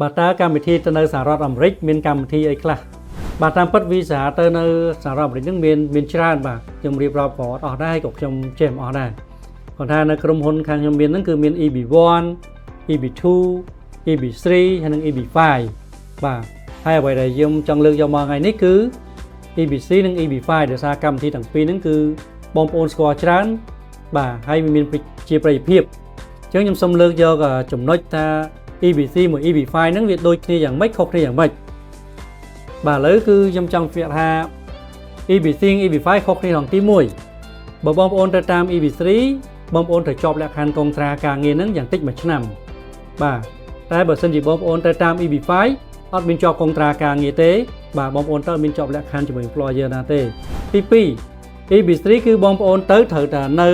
បាទតើកម្មវិធីទៅនៅសហរដ្ឋអាមេរិកមានកម្មវិធីអីខ្លះបាទតាមពិតវីសាទៅនៅសហរដ្ឋអាមេរិកហ្នឹងមានច្រើនបាទខ្ញុំរៀបរាប់ក៏អត់អស់ដែរក៏ខ្ញុំចេះមិនអស់ដែរគាត់ថានៅក្រុមហ៊ុនខាងខ្ញុំមានហ្នឹងគឺមាន EB1 EB2 EB3 ហើយនិង EB5 បាទហើយអ្វីដែលយើងចង់លើកយកមកថ្ងៃនេះគឺ EB3 និង EB5 ដោយសារកម្មវិធីទាំងពីរហ្នឹងគឺបងប្អូនស្គាល់ច្រើនបាទហើយវាមានជាប្រយោជន៍ភាពអញ្ចឹងខ្ញុំសូមលើកយកចំណុចថា EB3 មួយ EB5 ហ្នឹងវាដូចគ្នាយ៉ាងម៉េចខុសគ្នាយ៉ាងម៉េចបាទឥឡូវគឺខ្ញុំចង់បញ្ជាក់ថា EB3 និង EB5 ខុសគ្នាក្នុងទី1បើបងប្អូនទៅតាម EB3 បងប្អូនត្រូវជាប់លក្ខខណ្ឌកុងត្រាការងារហ្នឹងយ៉ាងតិចមួយឆ្នាំបាទតែបើសិនជាបងប្អូនទៅតាម EB5 អត់មានជាប់កុងត្រាការងារទេបាទបងប្អូនទៅមានជាប់លក្ខខណ្ឌជាមួយ employer ណាទេទី2 EB3 គឺបងប្អូនទៅត្រូវតែនៅ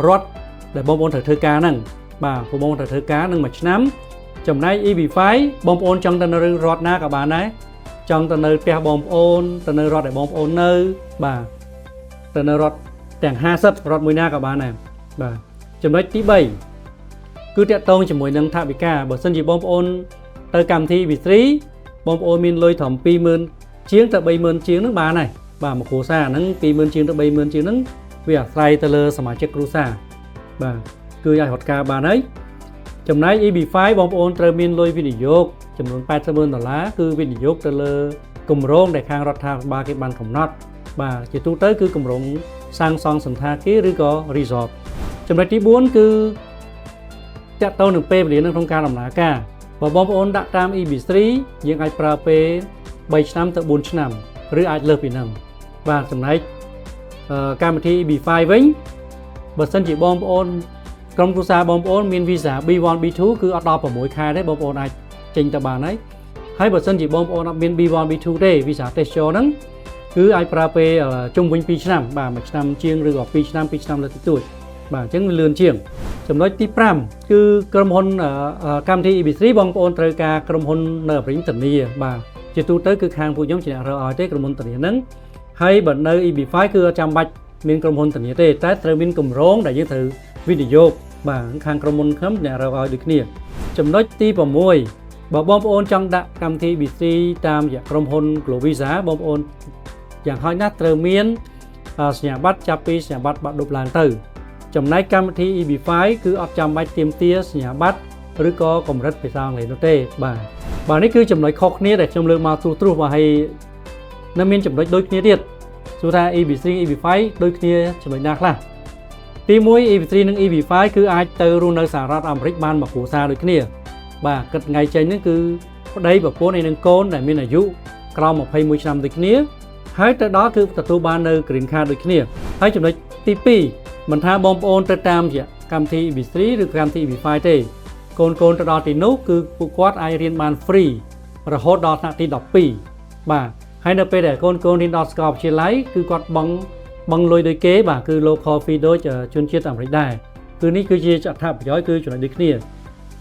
រដ្ឋដែលបងប្អូនត្រូវធ្វើការហ្នឹងបាទព្រោះបងប្អូនត្រូវធ្វើការនឹងមួយឆ្នាំចំណែក EB5 បងប្អូនចង់ទៅនៅរដ្ឋណាក៏បានដែរចង់ទៅនៅផ្ទះបងប្អូនទៅនៅរដ្ឋដែលបងប្អូននៅបាទទៅនៅរដ្ឋទាំង50រដ្ឋមួយណាក៏បានដែរបាទចំណុចទី3គឺតាក់ទងជាមួយនឹងថវិកាបើសិនជាបងប្អូនទៅកម្មវិធី EB3 បងប្អូនមានលុយត្រឹម20000ជាងទៅ30000ជាងហ្នឹងបានហើយបាទមួយគ្រួសារហ្នឹង20000ជាងទៅ30000ជាងហ្នឹងវាអាស្រ័យទៅលើសមាជិកគ្រួសារបាទគឺអាចរត់ការបានហើយចំណែក EB5 បងប្អូនត្រូវមានលុយវិនិយោគចំនួន80,000ដុល្លារគឺវិនិយោគទៅលើគម្រោងដែលខាងរដ្ឋាភិបាលគេបានកំណត់បាទជាទូទៅគឺគម្រោងសាងសង់សណ្ឋាគារឬក៏ resort ចំណុចទី4គឺតាក់ទងនឹងពេលវេលានៅក្នុងការដំណើរការបើបងប្អូនដាក់តាម EB3 យើងអាចប្រើពេល3ឆ្នាំទៅ4ឆ្នាំឬអាចលើសពីហ្នឹងបាទចំណែកកម្មវិធី EB5 វិញបើសិនជាបងប្អូនក្រុមគ្រួសារបងប្អូនមានវីសា B1 B2 គឺអត់ដល់6ខែទេបងប្អូនអាចចេញទៅបានហើយហើយបើសិនជាបងប្អូនអត់មាន B1 B2 ទេវីសាទេសចរហ្នឹងគឺអាចប្រើពេលជុំវិញ2ឆ្នាំបាទមួយឆ្នាំជាងឬក៏2ឆ្នាំ2ឆ្នាំលើតិចតួចបាទអញ្ចឹងវាលឿនជាងចំណុចទី5គឺក្រុមហ៊ុនកម្មវិធី EB3 បងប្អូនត្រូវការក្រុមហ៊ុននៅអាមេរិកធានាបាទជាទូទៅគឺខាងពួកខ្ញុំជាអ្នករកឲ្យទេក្រុមហ៊ុនធានាហ្នឹងហើយបើនៅ EB5 គឺអត់ចាំបាច់មានក្រុមហ៊ុនធានាទេតែត្រូវមានគម្រោងដែលយើងត្រូវវិនិយោគបាទខាងក្រុមហ៊ុនខ្ញុំអ្នករកឲ្យដូចគ្នាចំណុចទី6បើបងប្អូនចង់ដាក់កម្មវិធី EB3 តាមរយៈក្រុមហ៊ុន Global Visa បងប្អូនយ៉ាងហោចណាស់ត្រូវមានសញ្ញាបត្រចាប់ពីសញ្ញាបត្របាក់ឌុបឡើងទៅចំណែកកម្មវិធី EB5 គឺអត់ចាំបាច់ទាមទារសញ្ញាបត្រឬក៏កម្រិតភាសាអង់គ្លេសនោះទេបាទបាទនេះគឺចំណុចខុសគ្នាដែលខ្ញុំលើកមកត្រួសត្រាសបាទហើយនៅមានចំណុចដូចគ្នាទៀតសួរថា EB3 EB5 ដូចគ្នាចំណុចណាខ្លះទី1 EB3 និង EB5 គឺអាចទៅរស់នៅសហរដ្ឋអាមេរិកបានមួយគ្រួសារដូចគ្នាបាទគិតថ្ងៃចេញហ្នឹងគឺប្តីប្រពន្ធនិងកូនដែលមានអាយុក្រោម21ឆ្នាំដូចគ្នាហើយទៅដល់គឺទទួលបាននៅ Green Card ដូចគ្នាហើយចំណុចទី2មិនថាបងប្អូនទៅតាមរយៈកម្មវិធី EB3 ឬកម្មវិធី EB5 ទេកូនកូនទៅដល់ទីនោះគឺពួកគាត់អាចរៀនបាន free រហូតដល់ថ្នាក់ទី12បាទហើយនៅពេលដែលកូនកូនរៀនដល់សាកលវិទ្យាល័យគឺគាត់បង់បង់លុយដូចគេបាទគឺ local fee ដូចជនជាតិអាមេរិកដែរគឺនេះគឺជាអត្ថប្រយោជន៍គឺចំណុចដូចគ្នា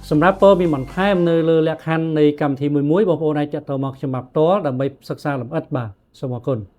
សម្រាប់ព័ត៌មានបន្ថែមនៅលើលក្ខខណ្ឌនៃកម្មវិធីមួយៗបងប្អូនអាចទាក់ទងមកខ្ញុំបាទផ្ទាល់ដើម្បីសិក្សាលម្អិតបាទសូមអរគុណ។